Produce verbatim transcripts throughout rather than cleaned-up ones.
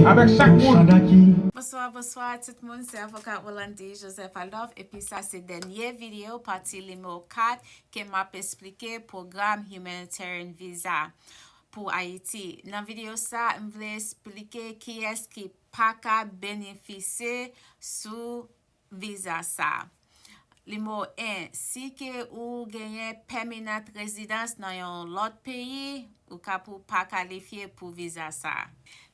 avèk chak moun. Bonswa, bonswa tout moun, se avoka Rolande Joseph Adolphe, epi sa se dènye videyo, pati nimewo kat, ke m ap esplike pwogram Humanitarian Visa pou Ayiti. Nan videyo sa, m vle esplike kiyès ki pa ka benefisye sou viza sa. Nimewo en, si ke ou genyen pèmanant rezidans nan yon lòt peyi, ou ka pou pa kalifye pou viza sa.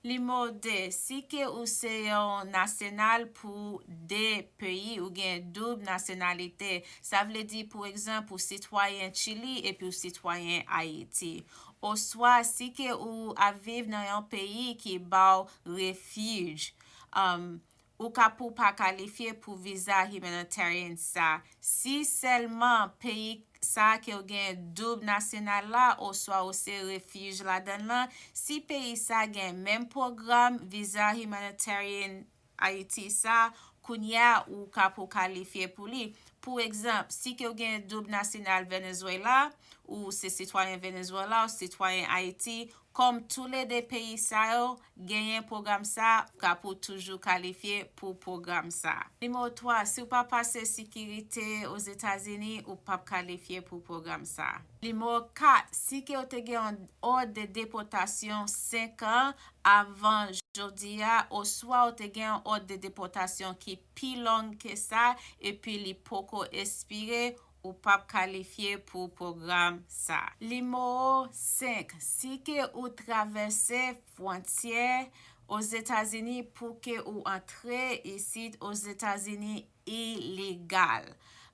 Nimewo de, si ke ou se yon nasyonal pou de peyi, ou gen doub nasyonalite, sa vle di, pou egzanp, ou sitwayen Chili epi ou sitwayen Ayiti. Oswa, si ke ou ap viv nan yon peyi ki ba w refij, um, ou ka pou pa kalifye pou viza humanitarian sa. Si sèlman peyi sa ke w gen doub nasyonal la, oswa ou se refij ladan l lan, si peyi sa gen menm pwogram viza humanitarian Ayiti sa, kounye a ou ka pou kalifye pou li. Pou egzanp, si ke w gen doub nasyonal Venezuela, ou se sitwayen Venezuela, ou sitwayen Ayiti, kòm toulede peyi sa yo genyen pwogram sa, ou ka pou toujou kalifye pou pwogram sa. Nimewo twa, si w pa pase sekirite Ozetazini, ou p ap kalifye pou pwogram sa. Nimewo kat, si ke w te gen yon òd de depòtasyon senk an avan jodi a, oswa w te gen yon òd de depòtasyon ki pi long ke sa, epi li poko espire, ou p ap kalifye pou pwogram sa. Nimewo senk, si ke ou travèse fwontyè Ozetazini pou ke ou antre isit Ozetazini ilegal.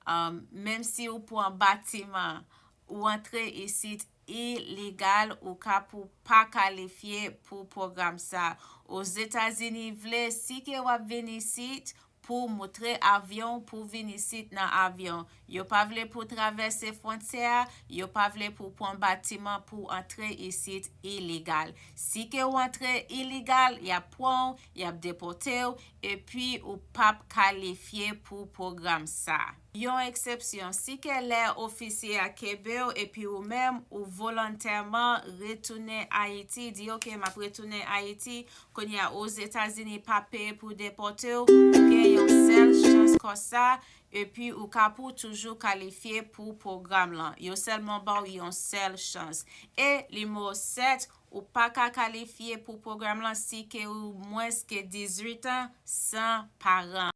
Um, menm si ou pran batiman, ou antre isit ilegal, ou ka pou pa kalifye pou pwogram sa. Ozetazini vle, si ke w ap vin isit, pou moutre avyon, pou vin isit nan avyon. Yo pa vle pou travèse fwontyè a, yo pa vle pou pran batiman pou antre isit ilegal. Si ke w antre ilegal, y ap pran w, y ap depòte w, epi ou p ap kalifye pou pwogram sa. Yon eksepsyon, si ke lè ofisye a kenbe w epi ou menm ou volontèman retounen Ayiti, di, "Oke, m ap retounen Ayiti," kounye a Ozetazini pa peye pou depòte w, ou gen yon sèl chans konsa, epi ou ka pou toujou kalifye pou pwogram lan. Yo sèlman ba w yon sèl chans. E nimewo sèt, ou pa ka kalifye pou pwogram lan si ke ou mwens ke dizuit an san paran.